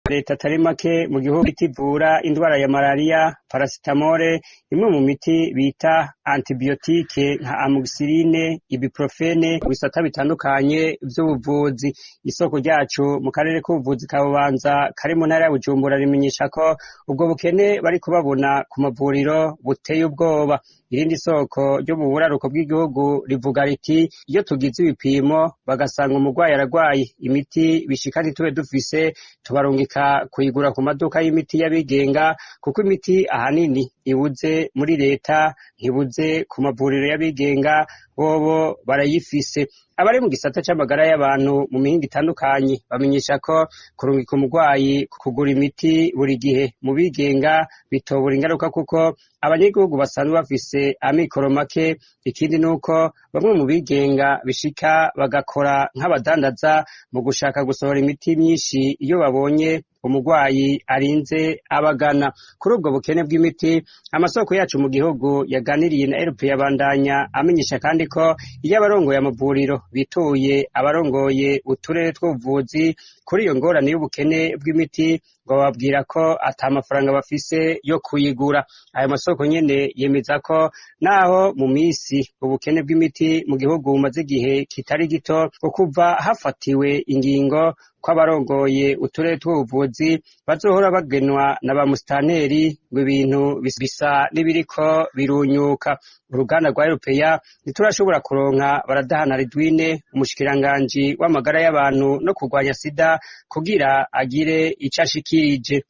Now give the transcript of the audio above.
Leta atari make mu gihugu itivura indwara ya malariya, parasitamole, imwe mu miti bita antibiyotike nka amoxicilline, ibuprofene, mu bisata bitandukanye vy'ubuvuzi. Isoko ryacu mu karere k'ubuvuzi ka Bubanza kari mu ntara ya Bujumbura rimenyesha ko ubwo bukene bariko babona ku mavuriro buteye ubwoba. Irindi soko ryo mu buraruko bw'igihugu rivuga riti: "Iyo tugize ibipimo bagasanga umurwayi aragwaye, imiti bishika ntitube dufise, tubarungika kuyigura ku maduka y'imiti y'abigenga, kuko imiti ahanini ibuze muri leta ntibuze ku mavuriro y'abigenga, bobo barayifise." Abari mu gisata c'amagara y'abantu mu mihingo itandukanye bamenyesha ko kurungika umurwayi kugura imiti buri gihe mu bigenga bitobura ingaruka, kuko abanyagihugu basanzwe bafise amikoro make. Ikindi nuko bamwe mu bigenga bishika bagakora nk'abadandaza mu gushaka gusohora imiti myinshi iyo babonye umurwayi arinze abagana. Kuri ubwo bukene bw'imiti, amasoko yacu mu gihugu yaganiriye na RP yabandanya amenyesha kandi ko iyo abarongoye amavuriro bituye abarongoye uturere tw'ubuvuzi kuri iyo ngorane y'ubukene bw'imiti, ngo bababwira ko ata mafaranga bafise yo kuyigura. Ayo masoko nyene yemeza ko naho mu misi ubukene bw'imiti mu gihugu bumaze igihe kitari gito, kuva hafatiwe ingingo ko abarongoye uturere tw'ubuvuzi bazohora bagenwa na ba musitaneri, ngo ibintu bisa n'ibiriko birunyuka. Uruganda rwa Eropeya ntiturashobora kuronka Baradahana Ridwine, umushikiranganji w'amagara y'abantu no kurwanya sida, kugira agire ico ashikirije.